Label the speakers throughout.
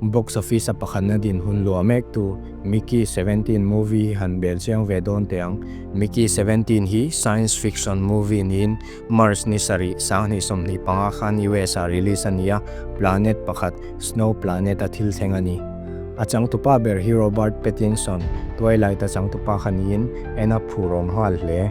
Speaker 1: Box office a pakhatna dinhmun luah mektu Mickey 17 movie hi han bel chiang ve dawn teh ang. Mickey 17 hi science fiction movie niin March ni sarih 2025 khan US ah release a ni a, planet pakhat Snow Planet a thil thleng a ni. A changtupa ber hi Robert Pattinson, Twilight a changtupa kha niin en a phurawm nghal hle.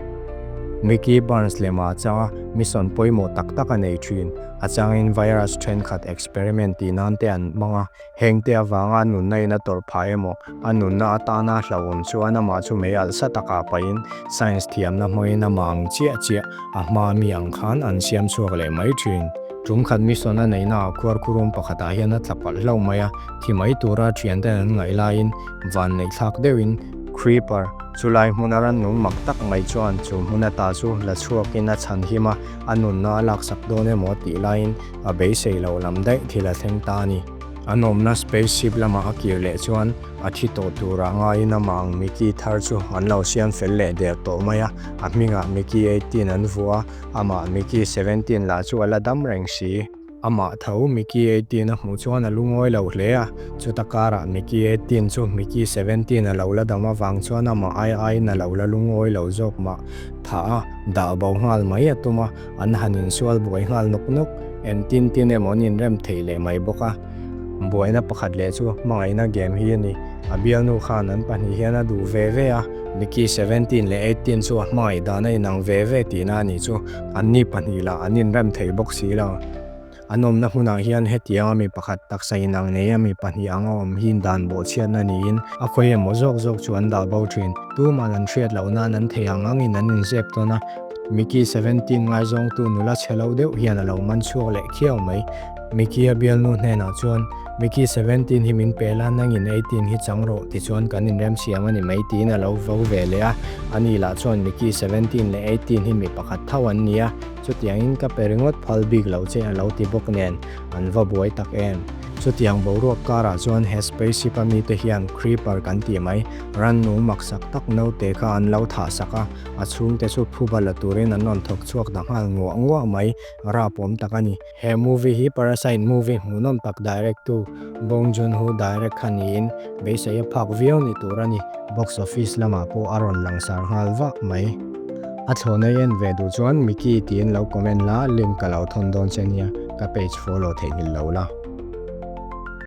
Speaker 1: Mickey Barnes lema a chang a, mission pawimawh tak tak a nei thin. A changin virus thenkhat experiment tih nan te an hmang a, heng te avanga a nunna in a tawrh phah emaw, a nunna atana hlauhawm chuan amah chu mei alh sa takah pahin science thiamna hmangin amah ang chiah chiah a hma mi ang khan an siam chhuak leh mai thin. Tum khat mission a neihna ah khuarkhurum pakhatah hian a tla palh hlauh mai a, thi mai tura thianten an ngaih laiin van neih thlak deuhin Creeper chulai hmuna rannung mak tak mai chuan chu hmun ata chu la chhuakin a chhan him a, a nunna a laksak dawn emaw tih laiin a beisei loh lam daih thil a thleng ta a ni. An awmna space ship lamah a kir leh chuan a thi tawh turah ngaiin amah ang Mickey thar chu an lo siam fel leh der tawh mai a, a hmingah Mickey 18 an vuah a, amah Mickey 17 lah chu a la dam reng si. Amah tho Mickey 18 a hmuh chuan a lungawi lo hle a, chuta karah Mickey 18 chu Mickey 17 a lo la dam avang chuan amah ai aiin a lo la lungawi lo zawk mah. Thah a, dah bo nghal mai a tum a, an han insual buai nghal nawk nawk. Engtin tin emaw an inrem theih leh mai bawk a. Buaina pakhat leh chu hmangaihna game hi a ni. A bialnu khan an pahnih hian a duh ve ve a, Mickey 17 leh 18 chu a hmangaih dan a inang ve ve tihna a nih chu. Anni pahnih lah an inrem thei bawk si lo. An awmna hmunah hian hetianga mi pakhat taksa inang nei a mi pahnih ang a awm hi dan bawhchhiatna niin a khawi emaw zawk zawk chu an dah bo thin. Tuman an hriat loh nan an thei ang angin an inzep tawn a, Mickey 17 ngaizawngtu nula chhe lo deuh hian a lo man chhuak leh khiau mai. Mickey a bialnu hnenah chuan, Mickey 17 hi min pe la, nangin 18 hi chang rawh tichuan kan inremsiam a ni mai tiin a lo vo ve leh a. Ani lah chuan Mickey 17 leh 18 hi mi pakhat tho an ni a, chutiangin ka pe ringawt phal bik lo che a lo ti bawk nen, an va buai tak em. Chutiang boruak karah chuan he spaceship a mite hian Creeper kan tih mai, rannung maksak tak naute kha an lo thah sak a, a chhungte chu phuba la turin an rawn thawk chhuak ta nghal nguah nguah mai, rapawm tak a ni. He movie hi Parasite movie hmuhnawm tak direct tu Bong Joon-ho direct kha niin beisei a phak viau ni tur a ni. Box office lamah pawh a rawn langsar nghal vak mai. A thlawhna i en ve duh chuan Mickey tiin lo comment la, link ka lo thawn dawn che nia, ka page follow theihnghilh lo la.